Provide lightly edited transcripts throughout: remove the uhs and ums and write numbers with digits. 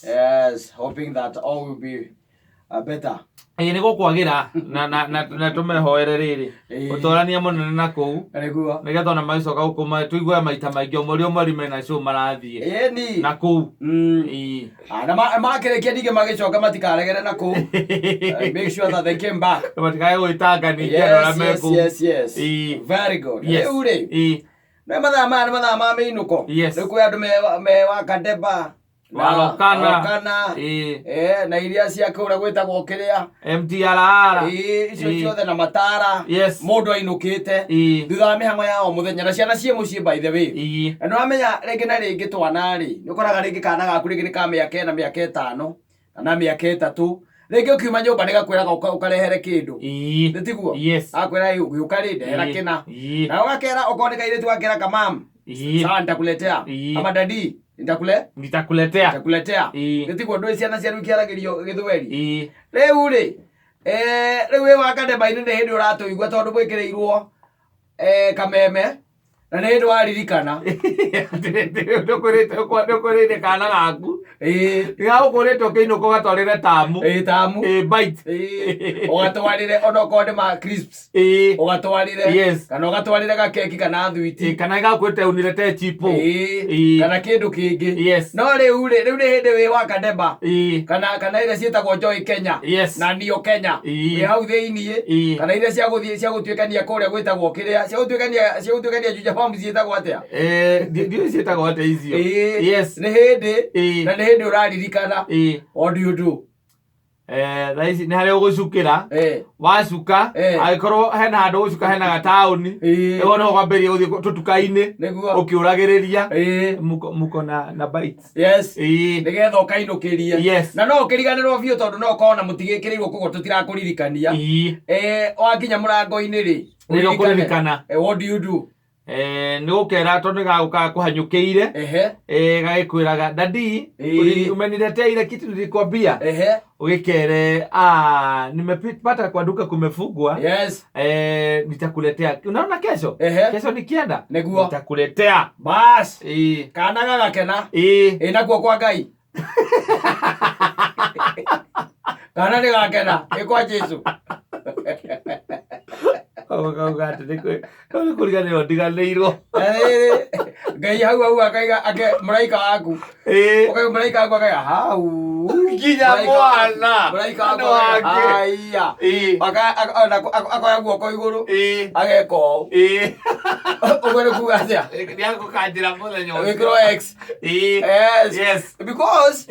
Yes, hoping that all will be better. Ĩĩ, nĩ gũkwagĩra na tũmehoere rĩrĩ ũtwarania mũnene na kũu Nĩguo. Nĩgetha ona magĩcoka gũkũ tũigue maita maingĩ o mweri o mweri mena show marathiĩ Ĩni. na kũu. Ĩĩ. Ah, na makĩrĩkia ningĩ magĩcoka matikaregere na kũu. Make sure that they came back. Matikae gwĩtanga ningĩ andũ arĩa Yes, me yes, kũu. yes. Ĩĩ. Very good. Yes. Rĩu rĩ, nĩ mathaa maya nĩ mathaa ma mĩinũko. Yes. Rĩu kwĩ andũ me wa Kadeba. Warokana. Warokana. Eh, na iria cia kũrĩa gwĩtagwo kĩrĩa. MTRR. Ĩĩ, icio ciothe na matara. Mũndũ ainũkĩte thutha wa mĩhang'o ya o mũthenya na ciana ciĩ mũciĩ, by the way. Na nĩwamenya rĩngĩ na rĩngĩ twana rĩ, nĩ ũkoraga rĩngĩ kana gaku rĩngĩ nĩ ka mĩaka 4, mĩaka 5 kana mĩaka 3, rĩngĩ ũkiuma nyũmba nĩ gakwĩraga ũkarehere kĩndũ. Nĩ tiguo? Yes. Agakwĩra, "Ĩ, ũgĩũka rĩ, ndehera kĩna." Na ũgakera okorwo nĩ kairĩtu gakera kamam, "Sawa, nitakuletea." Ama, "Daddy, nitakuletea." "Nitakuletea." Nĩ tiguo? Ndũĩ ciana cia rĩu ikĩaragĩrio gĩthweri. Rĩu rĩ, rĩu wĩ wa Kadeba-inĩ, nĩ hĩndĩ ũratũigua tondũ mwĩkĩrĩirwo kameme na nĩ hĩndĩ waririkana. Ndũkwĩrĩire kana gaku nĩgagũkũrĩte ũkĩinũka ũgatwarĩre tamu. Ĩĩ, tamu. Ĩĩ, bite. Ĩĩ, ũgatwarĩre onokorwo nĩ ma crisps, ũgatwarĩre kana ũgatwarĩre gakeki kana thwiti. Ĩĩ, kana gagũkwĩte unilete chipo. Ĩĩ, kana kĩndũ kĩngĩ. No rĩu rĩ, rĩu nĩ hĩndĩ wĩ wa Kadeba kana iria ciĩtagwo Joy Kenya na Nio Kenya, wĩ hau thĩiniĩ, kana iria cia gũthiĩ cia gũtuĩkania kũrĩa gwĩtagwo kĩrĩa cia gũtuĩkania Juja Farm ciĩtagwo atĩa? Eh, ndiũĩ ciĩtagwo atĩa icio. Ĩĩ, nĩ hĩndĩ na nĩ hĩndĩ ũraririkana. What do you do? Eh, thaa ici nĩ harĩa ũgũcukĩra. Wacuka, angĩkorwo hena handũ ũgũcuka hena gataũni, ĩho nĩho kwambĩrĩria gũthiĩ tũtuka-inĩ ũkĩũragĩrĩria muko na bites. Nĩgetha ũkainũkĩrie. Na no ũkĩriganĩrwo biũ tondũ no ũkorwo na mũtigĩkĩrĩirwo koguo tũtirakũririkania. Wakinya mũrango-inĩ rĩ, Nĩrĩo ũririkane. ũkũririkana. Eh, what do you do? Eh, nĩ gũkera tondũ nĩ gagũkaga kũhanyũkĩire. Gagĩkwĩraga, "Daddy, umeniletea ile kitu nilikwambia?" Ũgĩkere, "Ah, nimepata kwa duka kumefungwa. Eh, nitakuletea, unaona kesho, kesho nikienda nitakuletea." Bas, kana gagakena. Ĩ nakuo kwa Ngai kana nĩ gakena ĩ kwa Jesu. Kauga atĩ nĩ kũriganĩrwo ndiganĩirwo. Na rĩrĩ, Ngai hau hau akaiga ake mũraika waku. Ũkaiga mũraika waku akaiga hau. Nginya Mũraika waku- mwana. Mũraika waku Nĩ akaiga, wake. haiya. Akoya guoko igũrũ ageka ũũ. Ũguo nĩ kuga atĩa? Nĩagũkanjĩra mũthenya ũcio. Wĩkĩrwo X. Yes. Because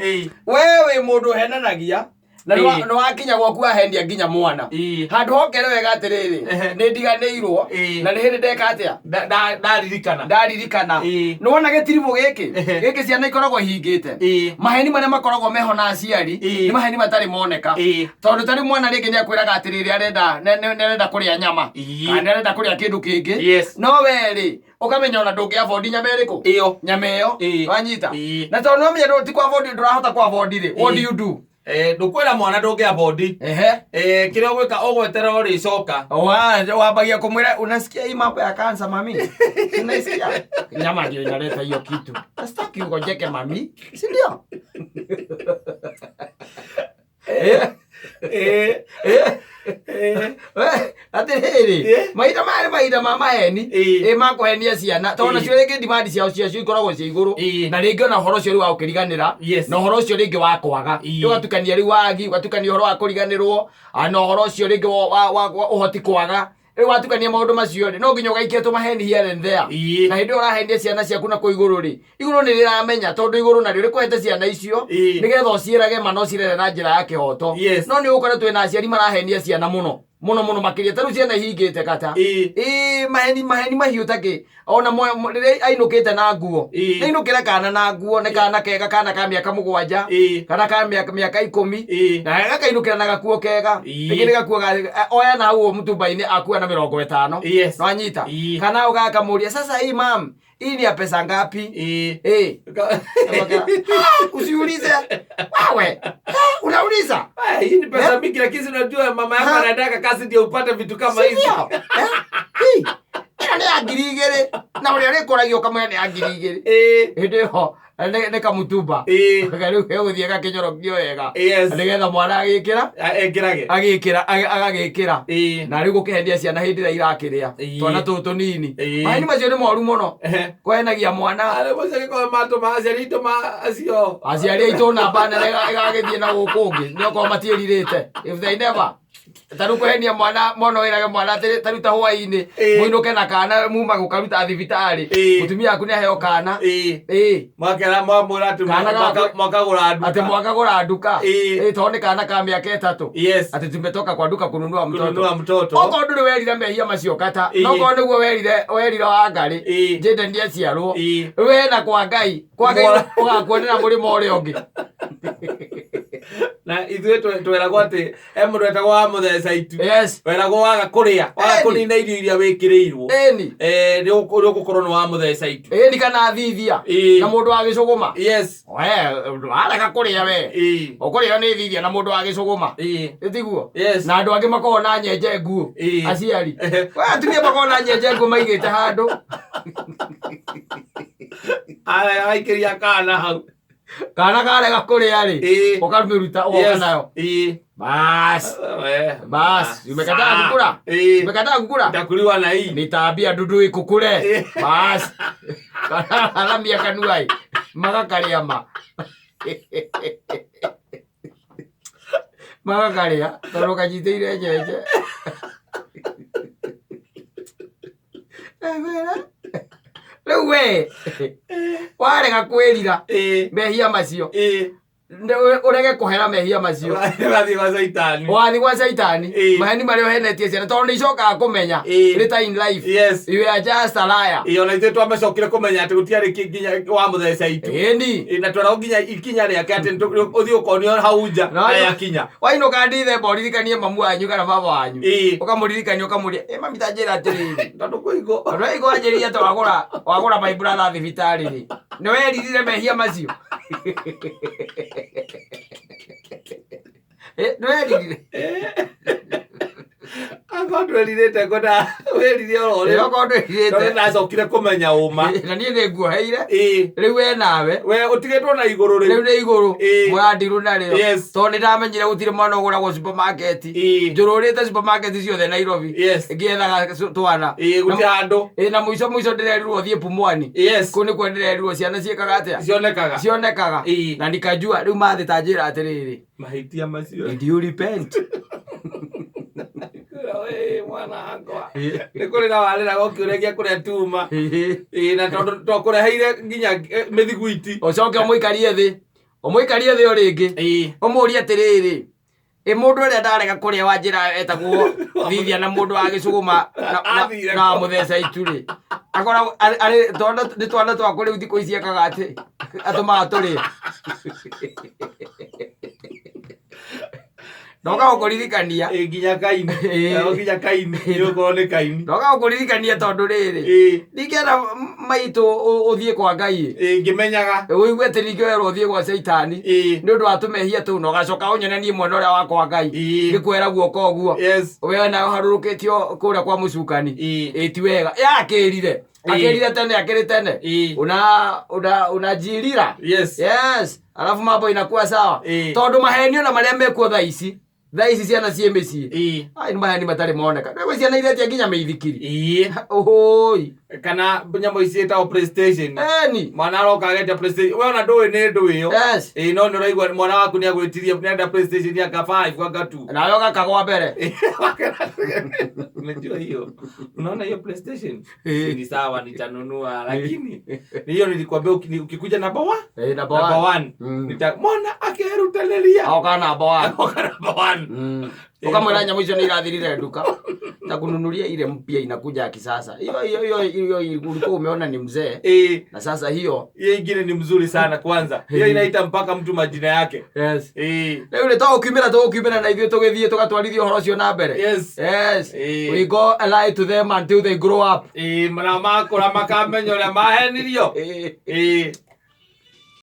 we wĩ mũndũ ũhenanagia na nĩ wakinya gwaku wahenia nginya mwana. Handũ hokere wega atĩrĩrĩ, nĩ ndiganĩirwo na nĩ hĩndĩ ndeka atĩa? Ndaririkana. Ndaririkana. Nĩwona gĩtiribũ gĩkĩ gĩkĩ ciana ikoragwo ihingĩte. Maheni marĩa makoragwo meho na aciari nĩ maheni matarĩ moneka. Tondũ tarĩu mwana rĩngĩ nĩ akwĩraga atĩrĩrĩ, arenda nĩ arenda kũrĩa nyama kana nĩ arenda kũrĩa kĩndũ kĩngĩ. No we rĩ, ũkamenya ona ndũngĩ afford nyama ĩrĩkũ? Ĩyo. Nyama ĩyo. Wanyita? Ĩĩ. Na tondũ nĩwamenya ti ku afford, ndũrahota ku afford rĩ, what do you do? Eh, ndũkwĩra mwana ndũngĩ afford. Eh, kĩrĩa ũgwĩka ũgweterera ũrĩcoka. Wambagia kumwĩra, "Unasikia hii mambo ya cancer, mami? Unaisikia nyama ndio inaleta hiyo kitu. Sitaki ugonjeke, mami, si ndio?" Atĩrĩrĩ, mahinda maya nĩ mahinda ma maheni. Ĩ makũhenia ciana tondũ nacio rĩngĩ demand ciao ciacio ikoragwo ciĩ igũrũ. Na rĩngĩ ona ũhoro ũcio rĩu wa gũkĩriganĩra na ũhoro ũcio rĩngĩ wa kwaga, ũgatukania rĩu wagi, ũgatukania ũhoro wa kũriganĩrwo, na ũhoro ũcio rĩngĩ wa ũhoti kwaga. Rĩu watukania maũndũ macio rĩ, no nginya ũgaikia tũmaheni here and there. Na hĩndĩ ĩyo ũrahenia ciana ciaku na kũu igũrũ rĩ, igũrũ nĩ rĩramenya tondũ igũrũ narĩo rĩkũhete ciana icio nĩgetha ũciĩrage ma na ũcirere na njĩra ya kĩhoto. No nĩ ũgũkora twĩna aciari marahenia ciana mũno mũno mũno makĩria ta rĩu ciana ihingĩte kata. Ĩĩ, maheni maheni mahiũ takĩ ona rĩrĩa ainũkĩte na nguo. Ainũkĩra kana na nguo nĩ kana kega, kana ka mĩaka 7 kana ka mĩaka 10 na gakainũkĩra na gakuo kega. Rĩngĩ nĩ gakuo oya na hau mũtumba-inĩ akua na 50. Nwanyita? Kana ũgakamũria, "Sasa hii, mam, hii ni ya pesa ngapi?" Eh. "Usiulize wewe. Unauliza." Eh, hii ni pesa mingi, lakini si unajua mama yako Ha? anataka kazi ndio upate vitu kama Si hizi. ndio? Eh? Hii. Ĩno nĩ ya 2000, na ũrĩa ũrĩkũragia ũkamwĩra nĩ ya 2000. Hĩndĩ ĩyo nĩ kamutumba. Rĩu gegũthiĩ gakĩnyorokio wega. Nĩgetha mwana agĩkĩra Ekĩrage. Agĩkĩra agagĩkĩra. Na rĩu gũkĩhenia ciana hĩndĩ ĩrĩa irakĩrĩa. Twana tũtũ tũnini. Maheni macio nĩ moru mũno. Kũhenagia mwana. Arĩ mũcio gĩkorwo matũma aciari aitũ ma acio. Aciari aitũ namba nene ĩgagĩthiĩ na gũkũ ũngĩ nĩ okorwo matiĩrirĩte. If they never ta rĩu kũhenia mwana mwana wĩrage mwana atĩ ta rĩu ta hwaĩ-inĩ mũinũke na kana muma gũkaruta thibitarĩ, mũtumia waku nĩ aheo kana. Mwakera mwamwĩra atĩ Kana mwakagũra nduka. Atĩ mwakagũra nduka. Tondũ nĩ kana ka mĩaka 3. Atĩ tumetoka kwa duka kununua mtoto. Kununua mtoto. Okorwo ndũrĩ werire mehia macio kata, nokorwo nĩguo werire wa Ngarĩ, Jaden nĩaciarwo, we na kwa Ngai, kwa Ngai ũgakuonera mũrĩmo ũrĩa ũngĩ. Na ithuĩ tweragwo atĩ he mũndũ wetagwo wa mũtheca itu. Weragwo waga kũrĩa, waga kũnina irio iria wĩkĩrĩirwo. Nĩ ũgũkorwo nĩ wa mũtheca itu. Ĩni kana thithia. Na mũndũ wa gĩcũgũma. We, warega kũrĩa we. Ũkũrĩo nĩ thithia na mũndũ wa gĩcũgũma. Ĩtiguo? Na andũ angĩ makoragwo na nyenje nguũ. Aciari. We atumia makoragwo na nyenje nguũ maigĩte handũ. Araikĩria kana hau. Kana karega kũrĩa rĩ, ũkamĩruta ũgoka nayo. Bas. Bas, umekataa kukula? Umekataa kukula? Nitakuliwa na hii. Nitaambia dudu ikukule. Bas. Aramia kanua ĩ. Magakarĩa ma. Magakarĩa tondũ kanyitĩire nyenje. Rĩu we warega kwĩrira mehia macio, ũrege kũhera mehia macio, Ũrathiĩ gwa Caitani. Ũgathiĩ gwa Caitani. Maheni marĩa ũhenetie ciana, tondũ nĩ icokaga kũmenya later in life you are just a liar. Ona ithuĩ twamacokire kũmenya atĩ gũtiarĩ nginya wa mũtheca itu. Na tweragwo nginya ikinya rĩake atĩ ũthiĩ ũkonio hau nja na yakinya. Wainũka Ndithemba ũririkanie mamu wanyu kana baba wanyu. Ũkamũririkania ũkamũria, mami ta njĩra atĩrĩrĩ. Tondũ kũigũ. Tondũ waigũ wanjĩrire atĩ wagũra my brother thibitarĩ rĩ. Nĩ weririre mehia macio? Nĩ weririre? Akorwo ndwerirĩte ngwenda wĩrire oro rĩu. Okorwo ndwerirĩte. Tondũ ndacokire kũmenya ũma. Na niĩ nĩ nguoheire. Rĩu we nawe. We ũtigĩtwo na igũrũ rĩu. Rĩu nĩ igũrũ. Mũrandirwo narĩo. Tondũ nĩ ndamenyire gũtirĩ mwana ũgũragwo supermarket. Njũrũrĩte supermarket ciothe Nairobi. Ngĩethaga twana. Gũtirĩ handũ. Na mũico mũico ndĩrerirwo thiĩ Pumwani. Kũu nĩkuo ndĩrerirwo ciana ciĩkaga atĩa? Cionekaga. Cionekaga. Na nikajua rĩu mathĩ ta njĩra atĩrĩrĩ. Mahĩtia macio. Did you repent? Wee, mwana wakwa. Nĩ kũrĩra warĩraga ũkĩũragia kũrĩa tuma. Na tondũ twakũreheire nginya mĩthiguiti. Ũcoke ũmũikarie thĩ. Ũmũikarie thĩ o rĩngĩ. Ũmũrie atĩrĩrĩ. Mũndũ ũrĩa ndarega kũrĩa wa njĩra etagwo thithia na mũndũ wa gĩcũgũma Athire na kũ? mũtheca itu rĩ. Akoragwo arĩ twana, nĩ twana twakwa rĩu thikũ ici ekaga atĩ atũmaga tũrĩe. Ndoka gũkũririkania. Nginya kaini. Nginya kaini. Nĩ ũkorwo nĩ kaini. Ndoka gũkũririkania tondũ rĩrĩ. Ndingĩenda maitũ ũthiĩ kwa Ngai. Ngĩmenyaga. Ũigue atĩ ningĩ werwo ũthiĩ gwa Caitani. Nĩ ũndũ wa tũmehia tũu na ũgacoka ũnyone niĩ mwena ũrĩa wa kwa Ngai. Ngĩkwĩra guoko ũguo. We nawe ũharũrũkĩtio kũrĩa kwa mũcukani. Ti wega. Akĩrire. Akĩrire tene, akĩrĩ tene. Unajirira. Yes. Alafu mambo inakuwa sawa. Tondũ mahenio na marĩa mekuo thaa ici. Thaa ici ciana ciĩ mĩciĩ. Ai, nĩ maheni matarĩ moneka. Rĩu ciana iretia nginya mĩithikiri. Ũhũi. Kana nyamũ ici ciĩtagwo PlayStation. Mwana aroka agetia PlayStation. We ona ndũĩ nĩ ndũĩ ĩyo. No nĩ ũraigua mwana waku nĩ agwĩtirie nĩ enda PlayStation anga 5 anga 2. Nawe ũgakagwa mbere. Unajua hiyo. Unaona hiyo PlayStation? Ni sawa nitanunua, lakini hiyo nilikwambia ukikuja number 1. Number Number 1. 1. Mwana akerutanĩria. Aoka number 1. Aoka number 1. Ukamwĩra nyamũ icio nĩ irathirire nduka. Takununulia ile mpya inakuja ya kisasa. Hiyo, hiyo, hiyo, hiyo, hiyo, ulikuwa umeona ni mzee. Na sasa hiyo Hiyo ingine ni mzuri sana kwanza. Hiyo inaita mpaka mtu majina yake. Rĩu rĩ, to ũkiumĩra, to ũkiumĩra na ithuĩ tũgĩthiĩ tũgatwarithia ũhoro ũcio na mbere. We go and lie to them until they grow up. Na makũra makamenya ũrĩa mahenirio.